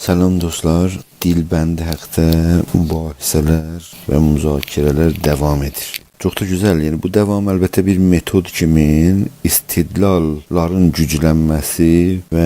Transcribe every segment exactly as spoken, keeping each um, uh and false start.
سلام دوستلار، دیل بندی حاقدا مباحثه‌لر و مذاکره‌لر داوام ائدیر. چوخ دا گؤزل، یعنی بو داوام البته بیر متود کیمین استدلاللارین گوجلنمه‌سی و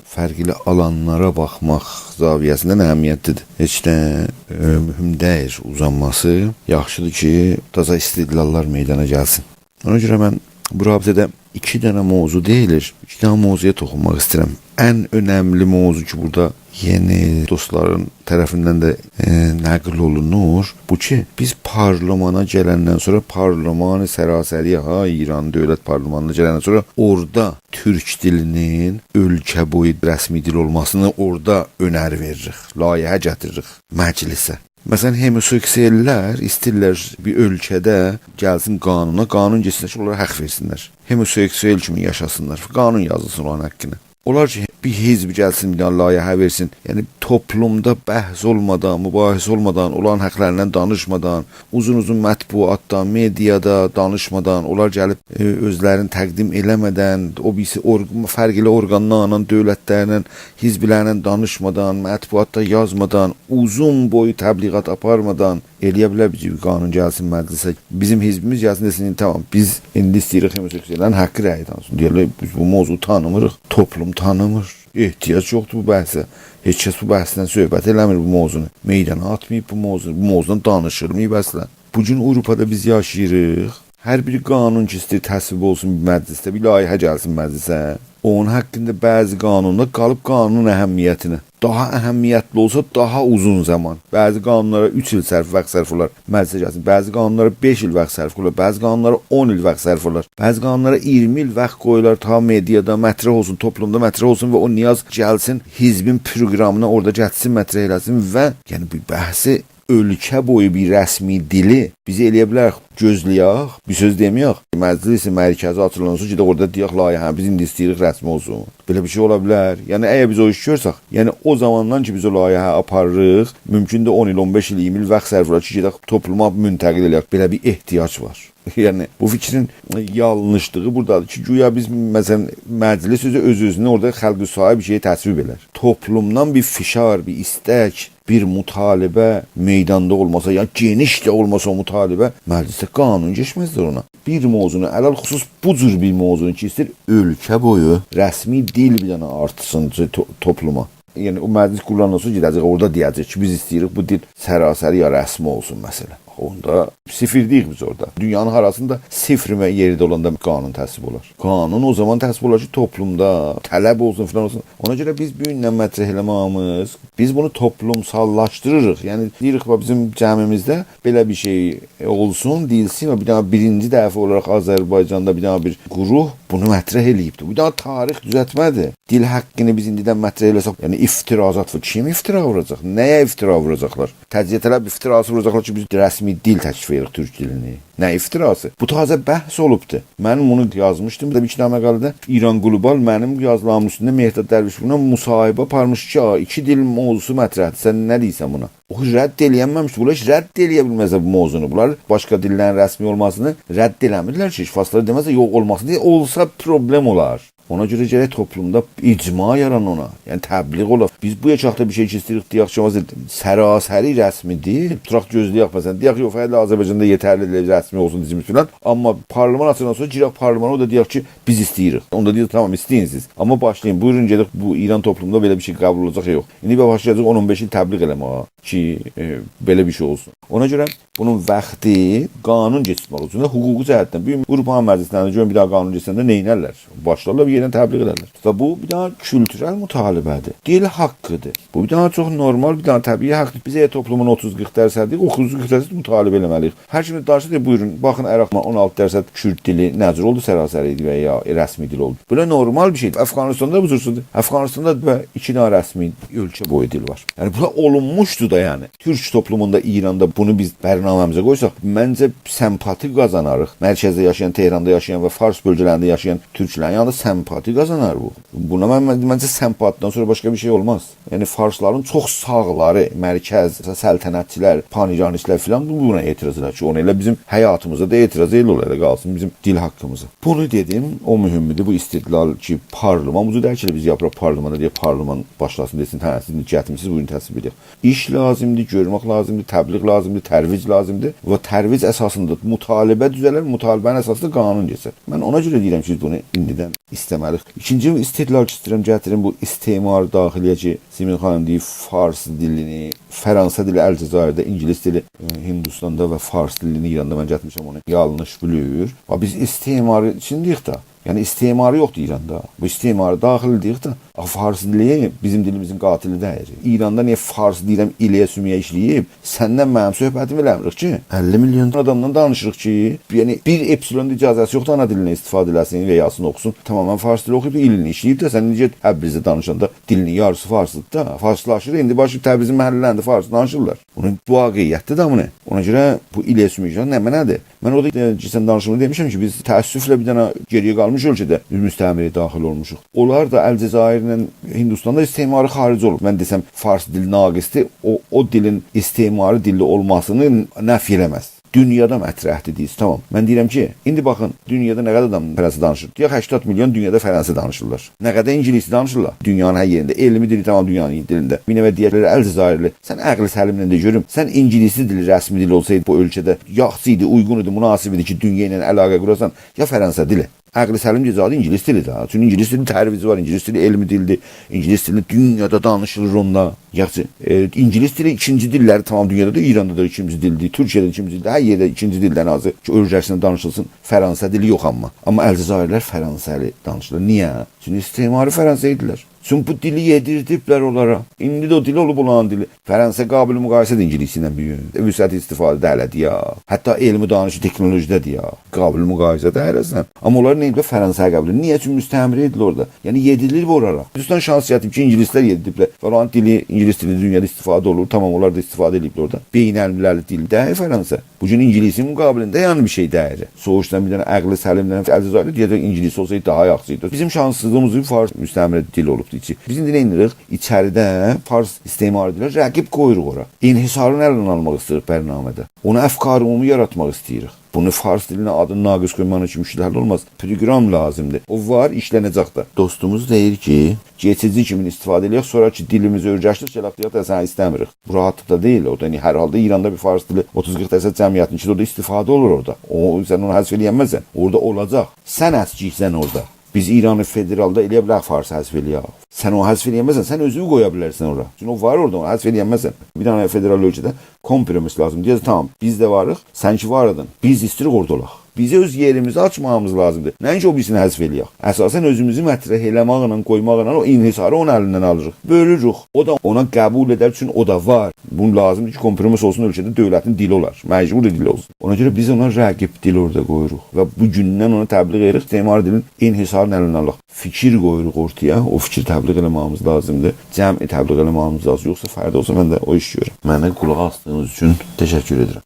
فرقلی آلانلارا باخماق زاویه‌سیندن اهمیتلی‌دیر. هئچ ده، ائ، مهم دئییل اوزانماسی. یاخشی‌دیر کی، تازا استدلاللار میدانا گلسین. اونا گؤره من بو رابطه‌ده ایکی دنه موضوع دئییلیر، ایکی دنه موضوعا توخونماق ایسته‌ییرم. ان اؤنملی موضوع کی، بورادا یئنی دوستلارین طرفیندن ده، ائ، نقل اولونور. بو کی، بیز پارلمانا گلندن سونرا، پارلمان سراسری، ها، ایران دؤولت پارلمانینا گلندن سونرا اورادا تورک دیلینین اؤلکه بویو رسمی دیل اولماسینی اورادا اؤنری وئریریک، لایحه گتیریریک مجلسه. مثلا، هوموسکسوئللر ایسته‌ییرلر بیر اؤلکه‌ده گلسین قانونا، قانون گئتسین کی، اونلارا حاق وئرسینلر. هوموسکسوئل کیمی یاشاسینلار، قانون یازیلسین اونلارین حاققیندا. اولار کی، بیر حزب گلسین، بیر دنه لایحه وئرسین. یعنی، توپلومدا بحث اولمادان، مباحثه اولمادان، اونلارین حاقلاریندان دانیشمادان، اوزون-اوزون مطبوعاتدا، مئدیادا دانیشمادان، اونلار گلیب، ائ، اؤزلرینی تقدیم ائله‌مه‌دن، او بیریسی اورق-، فرقلی اورقانلارلا، دؤولتلرله، حزبلرله دانیشمادان، مطبوعاتدا یازمادان، اوزون بویو تبلیغات آپارمادان ائلیه بیلر بیزه بیر قانون گلسین مجلسه؟ بیزیم حزبیمیز گلسین دئسین: «تامام، بیز ایندی ایسته‌ییریک هوموسکسوئللرین حاققی رأی تانیسین.» دئیرلر: «بیز بو موضوعو تانیمیریق، توپلوم تانیمیر. احتیاج یوخدور بو بحثه. هئچ کس بو بحثدن صحبت ائله‌میر بو موضوعنو. میدانا آتماییب بو موضوعنو. بو موضوعدان دانیشیلماییب اصلا.» بو گون آوروپادا بیز یاشاییریق. هر بیر قانون کی ایسته‌ییر تصویب اولسون بیر مجلسده، بیر لایحه گلسین مجلسه، اونون حاققیندا بعضی قانونلار قالیب قانونون اهمیتینه. داها اهمیتلی اولسا، داها اوزون زامان. بعضی قانونلارا اوچ ایل صرف، واخت صرف اولار مجلسه گلسین. بعضی قانونلارا بئش ایل واخت صرف اولار. بعضی قانونلارا اون ایل واخت صرف اولار. بعضی قانونلارا اییرمی ایل واخت قویولار تا مئدیادا مطرح اولسون، توپلومدا مطرح اولسون و او نیاز گلسین حزبین پروقرامینا، اورادا گتیرسین، مطرح ائله‌سین و، یعنی، بیر بحثی اؤلکه بویو بیر رسمی دیلی بیز ائلیه بیلریک گؤزله‌یک، بیر سؤز دئمه‌یک. مجلس مرکزی آچیلاندان سونرا گئدک اورادا دئیک: «لایحه، بیز ایندی ایسته‌ییریک رسمی اولسون.» بئله بیر شئی اولا بیلر؟ یعنی، اگر بیز او ایشی گؤرسک، یعنی، او زاماندان کی بیز او لایحه آپاریریق، مومکوندور اون ایل، اون بئش ایل، اییرمی ایل واخت صرف اولار کی گئدک توپلوما منتقل ائله‌یک. بئله بیر احتیاج وار. یعنی، بو فیکرین یانلیشلیغی بورادادیر کی، گویا بیز، مثلا، مجلس اؤزو، اؤز-اؤزونه اورادا خلق صاحب بیر شئی تصویب ائلر. توپلومدان بیر فشار، بیر ایستک، بیر مطالبه میداندا اولماسا، یا گئنیش ده اولماسا او مطالبه، مجلسده قانون کئچمزدیر اونا. بیر موضوعنو، علی‌الخصوص بو جور بیر موضوعنو کی ایسته‌ییر اؤلکه بویو رسمی دیل بیر دنه آرتسین تو-، توپلوما. یعنی، او مجلس قورولاندان سونرا گئده‌جک، اورادا دئیه‌جک کی، بیز ایسته‌ییریک بو دیل سراسری یا رسمی اولسون، مثلا. اوندا صفرده‌ییک بیز اورادا. دونیانین هاراسیندا صفر مه-، یئرده اولاندا قانون تصویب اولار؟ قانون او زامان تصویب اولار کی، توپلومدا طلب اولسون، فلان اولسون. اونا گؤره بیز بو گوندن مطرح ائله‌مه‌ییمیز، بیز بونو توپلومساللاشدیریریق. یعنی، دئییریک: «باخ، بیزیم جمعیمیزده بئله بیر شئی اولسون، دئییلسین و بیر دنه بیرینجی دفعه اولاراق آذربایجاندا بیر دنه بیر گروه بونو مطرح ائله‌ییبدیر.» بو بیر دنه تاریخ دوزلتمه‌دیر. دیل حاققینی بیز ایندیدن مطرح ائله‌سک، یعنی افترا زاد وو-، کیم افترا ووراجاق؟ نه‌یه افترا ووراجاقلار؟ تجزیه‌طلب افتراسی ووراجاقلار کی، بیز رسمی دیل تشریف ائدیریک، تورک دیلینی. نه افتراسی؟ بو تازه بحث اولوبدو. من بونو یازمیشدیم بیر دنه مقاله‌ده. ایران گلوبال منیم یازیلاریمین اوستونده مهرداد درویش‌پورلا مصاحبه آپارمیش کی، آ، ایکی دیل موضوعسو مطرحدیر. سن نه دئییرسن بونا؟ او رد ائلیه‌نمه‌میشدی. بونلار هئچ رد ائلیه بیلمزلر بو موضوعنو. بونلار باشقا دیللرین رسمی اولماسینی رد ائله‌میرلر کی، هئچ. فارسلار دئمزلر یوخ اولماسین دئیه، اولسا پروبلم اولار. اونا گؤره گرک توپلومدا اجماع یارانا اونا. یعنی تبلیغ اولا. بیز بو یاچاقدا بیر شئی کی ایسته‌ییریک دئیک کی، مثلا، سراسری رسمی دیل، اوتوراق گؤزله‌یک، مثلا، دئیک یوخ، فقط آذربایجاندا یئترلی‌دیر رسمی اولسون دیلیمیز فلان. آمما پارلمان آچیلاندان سونرا گیرک پارلمانا، او دا دئیک کی، بیز ایسته‌ییریک. اوندا دئیک: «تامام، ایسته‌یین سیز. آمما باشلایین، بویورون گئدک، بو ایران توپلوموندا بئله بیر شئی قبول اولاجاق یا یوخ.» ایندی باشلایاجاق اون اون بئش ایل تبلیغ ائله‌مه‌یه کی، ائ، بئله بیر شئی اولسون. اونا گؤره بونون واختی قانون کئچیرمک اوچون ده حقوقی جهتدن. بیر آوروپا مجلسلرینده گؤرون بیر دنه قانون کئچیرنده نئینرلر؟ باشلارلار بیر یئردن تبلیغ ائدرلر. و بو بیر دنه کولتورل مطالبه‌دیر. دیل حاققی‌دیر. بو بیر دنه چوخ نورمال، بیر دنه طبیعی حاقدیر. بیز اگر توپلومون اوتوز قیرخ درصدی‌ییک، او اوتوز قیرخ درصد مطالبه ائله‌مه‌لی‌ییک. هر کیم دانیشیر، دئییر: «بویورون، باخین، عراقدا اون آلتی درصد کورد دیلی نه جور اولدو، سراسری دیلی و یا رسمی دیل اولدو.» بئله نورمال بیر شئیدیر. افغانستاندا بو جورسودور. افغانستاندا دا ایکی دنه رسمی اؤلکه بویو دیل وار. یعنی، بو اولونموشدو دا، یعنی. تورک توپلوموندا، ایراندا بونو بیز برنامه‌میزه قویساق، منجه سمپاتی قازاناریق. مرکزده یاشایان، تهراندا یاشایان و فارس بؤلگه‌لرینده یاشایان تورکلرین یانیندا سم-، پاتی قازانار بو. بونا من، من، منجه سم‌پاتیدان سونرا باشقا بیر شئی اولماز. یعنی فارسلارین چوخ ساغلاری، مرکز، سلطنتچی‌لر، پان‌ایرانیست‌لر فلان بو، بونا اعتراض ائدر کی، اونو ائله بیزیم حیاتیمیزا دا اعتراض ائله‌ییرلر، قالسین بیزیم دیل حاققیمیزا. بونو دئدیم، او مهمدور، بو استدلال کی، پارلمان، بو جور دئییل کی، بیز آپاراق پارلمانا دئیک، پارلمان باشلاسین، دئسین، «هه، سیز گتیرمیسینیز، بو گون تصویب ائدک.» ایش لازیمدیر، گؤرمک لازیمدیر، تبلیغ لازیمدیر، ترویج لازیمدیر و ترویج اساسیندا مطالبه دوزه‌لر، مطالبه‌نین اساسیندا قانون گئچر. من اونا گؤره دئییرم کی، بونو ایندیدن ایسته‌مه‌لی‌ییک. ایکینجی استدلال کی، ایسته‌ییرم گتیریم، بو استعمار داخلی‌یه کی، سیمین خانیم دئییر، فارس دیلینی، فرانسه دیلی الجزایرده، اینگیلیس دیلی، ائ، هندوستاندا و فارس دیلینی ایراندا، من گتیرمیشم، اونو یانلیش بیلیر. باخ، بیز استعمار ایچینده‌ییک دا. یعنی استعماری یوخدور ایراندا. بو استعمار داخلی‌دیر دا. آخی فارس دیلی بیزیم دیلیمیزین قاتیلی دئییل. ایراندا نییه فارس دئییرم، ایله‌یه سومویه ایشله‌ییب، سندن منیم صحبتیمی ائله‌میریک کی؟ اللی میلیون آدامدان دانیشیریق کی، یعنی بیر اپسیلون دا اجازه‌سی یوخدور آنا دیلینی استفاده ائله‌سین و یازسین، اوخوسون. تامام، من فارس دیلی اوخویوب دا ایلینی ایشله‌ییب ده، سن نئجه تبریزده دانیشاندا دیلینین یاریسی فارسدیر دا، فارسلاشیر. ایندی باشلاییب تبریزین محله‌لرینده فارسی دانیشیرلار. بونون، بو واقعیتدیر ده بونو. اونا گؤره بو ایله‌یه سومویه‌جن نمنه‌دیر؟ من اورادا، ائ، کئچن دانیشیغیمدا دئمیشم کی، بیز تأسفله بیر دنه گئری‌یه قالمیش اؤلکه‌ده مستعمره‌یه داخیل اولموشوق. اونلار دا الجزایرله هندوستان دا استعماری خارج اولوب. من دئسم، فارس دیلی ناقصدیر، او، او دیلین استعماری دیلی اولماسینی نفی ائله‌مز. دونیادا مطرحدیر دئییرسیز، تامام. من دئییرم کی، ایندی باخین، دونیادا نه قدر آدام فرانسه دانیشیر؟ دئیک، هشتاد میلیون دونیادا فرانسه دانیشیرلار. نه قدر اینگیلیسی دانیشیرلار دونیانین هر یئرینده؟ علمی دیلی تامام دونیانین دونیاندیر. بیر نفر دئیه بیلر، الجزایرلی، سن عقل سلیمله ده گؤروم، سن اینگیلیسی دیلی رسمی دیل اولسایدی بو اؤلکه‌ده، یاخشی ایدی، اویغون ایدی، مناسب ایدی کی، دونیا ایله علاقه قوراسان، یا فرانسه دیلی. عقل سلیم دئیه‌جکدی اینگیلیس دیلی ده. چونکی اینگیلیس دیلی ترویجی وار، اینگیلیس دیلی علمی دیلدیر، اینگیلیس دیلی دونیادا دانیشیلیر اوندا. یاخشی، ائ، اینگیلیس دیلی ایکینجی دیللری تامام دونیادا دا، ایراندا دا ایکینجی دیلدیر، تورکیه‌ده ایکینجی دیلدیر، هر یئرده ایکینجی دیلدن آزی کی، اؤیرشسین، دانیشیلسین. فرانسه دیلی یوخ آمما. آمما الجزایرلی‌لر فرانسه‌لی دانیشیرلار. نییه؟ چونکی استعماری فرانسه ایدیلر. چونکی بو دیلی یئدیردیبلر اونلارا. ایندی ده او دیل اولوب اونلارین دیلی. فرانسه قابل مقایسه‌دیر اینگیلیسی ایله بیر یؤنده. وسعت استفاده‌ده هله دئیه. حتی علم و دانش، تکنولوژی‌ده دئیه. قابل مقایسه دئییل اصلاً. آمما اونلار نه ائدیبلر؟ فرانسه قبول ائدیبلر. نییه؟ چونکی مستعمره ایدیلر اورادا. یعنی یئدیردیلیب اورالار. هندوستان شانس گتیریب کی، اینگیلیسلر یئدیردیبلر. و اونلارین دیلی، اینگیلیس دیلی دونیادا استفاده اولور. تامام، اونلار دا استفاده ائدیبلر اورادا. بین‌المللی دیل دئییل فرانسه. بو گون اینگیلیسین مقابلینده یعنی بیر شئی دئییل. سوروشسان بیر دنه عقل سلیمدن، الجزایرلی دئیه‌جک اینگیلیس اولسایدی داها یاخشی‌یدی. بیزیم شانسیزلیغیمیز فارس مستعمره دیل اولوبدو ایچی. بیز ایندی نه ائدیریک؟ ایچریده فارس استعماری دیله رقیب قویوروق اورا. انحصارین الیندن آلماق ایسته‌ییریک برنامه‌ده. اونا افکار عمومی یاراتماق ایسته‌ییریک. بونو فارس دیلینه آدینی ناقص قویماقلا کی، مشکل‌حل اولماز. پروگرام لازیمدیر. او وار، ایشلنه‌جک ده. دوستوموز دئییر کی، گئچیجی کیمی استفاده ائله‌یک، سونرا کی دیلیمیزی اؤیرشدیک، گلک دئیک ده، سنی ایسته‌میریک. بو راحاتلیقدا دئییل. اورادا، یعنی، هر حالدا ایراندا بیر فارس دیلی اوتوز قیرخ درصد جمعیتین ایچینده، اورادا استفاده اولور اورادا. او، سن اونو حذف ائله‌ینمزسن. اورادا اولاجاق. سن اسکیکسن اورادا. بیز ایرانی فدرالدا ائله‌یه بیلریک فارسی حذف ائله‌یک. سن اونو حذف ائله‌ینمزسن، سن اؤزونو قویا بیلرسن اورا. چونکی او وار اورادا، اونو حذف ائله‌ینمزسن. بیر دنه فدرال اؤلکه‌ده کومپرومیس لازیم. دئیه‌جک، تامام، بیز ده واریق، سن کی وار ایدین. بیز ایسته‌ییریک اورادا اولاق. بیز اؤز یئریمیزی آچماغیمیز لازیمدیر. نه‌اینکی او بیریسینی حذف ائله‌یک. اساساً اؤزوموزو مطرح ائله‌مکله، قویماقلا او انحصاری اونون الیندن آلیریق. بؤلوروک. او دا اونا قبول ائدر، چونکی او دا وار. بونون لازیمدیر کی، کومپرومیس اولسون، اؤلکه‌ده دؤولتین دیلی اولار. مجبور دیل اولسون. اونا گؤره بیز اونا رقیب دیل اورادا قویوروق. و بو گوندن اونا تبلیغ ائدیریک، استعمار دیلین انحصارین الیندن آلاق. فیکیر قویوروق اورتایا، او فیکری تبلیغ ائله‌مه‌ییمیز لازیمدیر. جمعی تبلیغ ائله‌مه‌ییمیز لازیم. یوخسا فردا اولسا من ده او ایشی گؤرورم. منه قولاق آسدیغینیز اوچون تشکر ائدیرم.